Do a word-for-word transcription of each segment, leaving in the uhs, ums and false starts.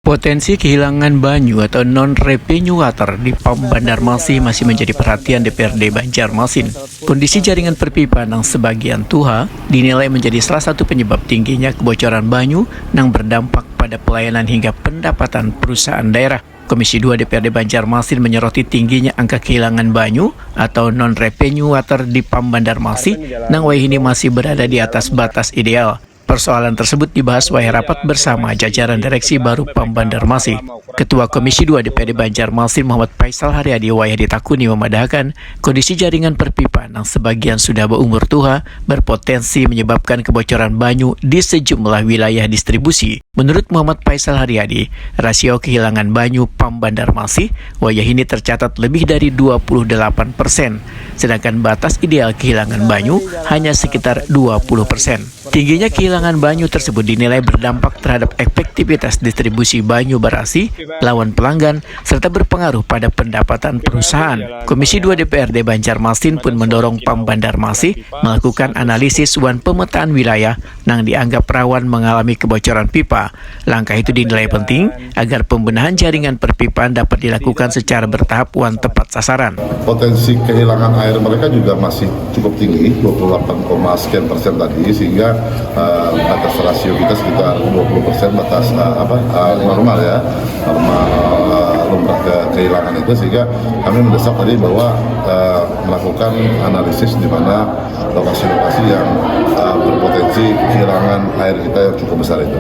Potensi kehilangan banyu atau non-revenue water di Pam Banjarmasin masih menjadi perhatian D P R D Banjarmasin. Kondisi jaringan perpipaan yang sebagian tuha dinilai menjadi salah satu penyebab tingginya kebocoran banyu yang berdampak pada pelayanan hingga pendapatan perusahaan daerah. Komisi dua D P R D Banjarmasin menyoroti tingginya angka kehilangan banyu atau non-revenue water di Pam Banjarmasin yang wayahini masih berada di atas batas ideal. Persoalan tersebut dibahas wayah rapat bersama jajaran direksi baru Pam Banjarmasin. Ketua Komisi dua D P R D Banjarmasin Muhammad Faisal Haryadi wayah ditakuni memadahakan kondisi jaringan perpipaan yang sebagian sudah berumur tuha berpotensi menyebabkan kebocoran banyu di sejumlah wilayah distribusi. Menurut Muhammad Faisal Haryadi, rasio kehilangan banyu Pam Banjarmasin wayahini tercatat lebih dari dua puluh delapan persen, sedangkan batas ideal kehilangan banyu hanya sekitar dua puluh persen. Tingginya kehilangan banyu tersebut dinilai berdampak terhadap efektivitas distribusi banyu barasih lawan pelanggan serta berpengaruh pada pendapatan perusahaan. Komisi dua D P R D Banjarmasin pun mendorong Pam Banjarmasin melakukan analisis wan pemetaan wilayah yang dianggap rawan mengalami kebocoran pipa. Langkah itu dinilai penting agar pembenahan jaringan perpipaan dapat dilakukan secara bertahap wan tepat sasaran. Potensi kehilangan air mereka juga masih cukup tinggi, dua puluh delapan sekian persen tadi, sehingga uh, batas rasio kita sekitar dua puluh persen batas uh, apa uh, normal ya, normal uh, lumrah ke kehilangan itu, sehingga kami mendesak tadi bahwa uh, melakukan analisis di mana lokasi-lokasi yang uh, berpotensi kehilangan air kita yang cukup besar itu.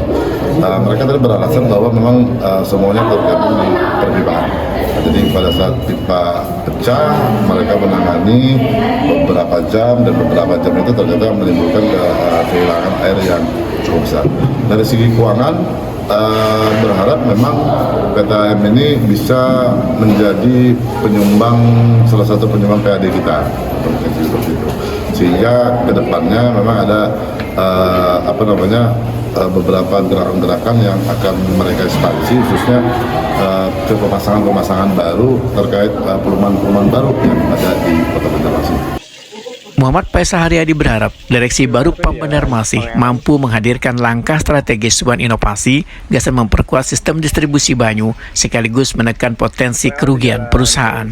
Uh, mereka tadi beralasan bahwa memang uh, semuanya tergantung di perpipaan. Jadi pada saat pipa pecah, mereka menangani beberapa jam dan beberapa jam itu ternyata menimbulkan ke, uh, kehilangan air yang cukup besar. Dari segi keuangan, uh, berharap memang P T M ini bisa menjadi penyumbang, salah satu penyumbang P A D kita, seperti itu. Sehingga kedepannya memang ada uh, apa namanya uh, beberapa gerakan-gerakan yang akan mereka ekspansi, khususnya uh, ke pemasangan-pemasangan baru terkait uh, perumahan-perumahan baru yang ada di Kota Banjarmasin. Muhammad Faisal Haryadi berharap direksi baru Pam Banjarmasin mampu menghadirkan langkah strategis wan inovasi gasan memperkuat sistem distribusi banyu sekaligus menekan potensi kerugian perusahaan.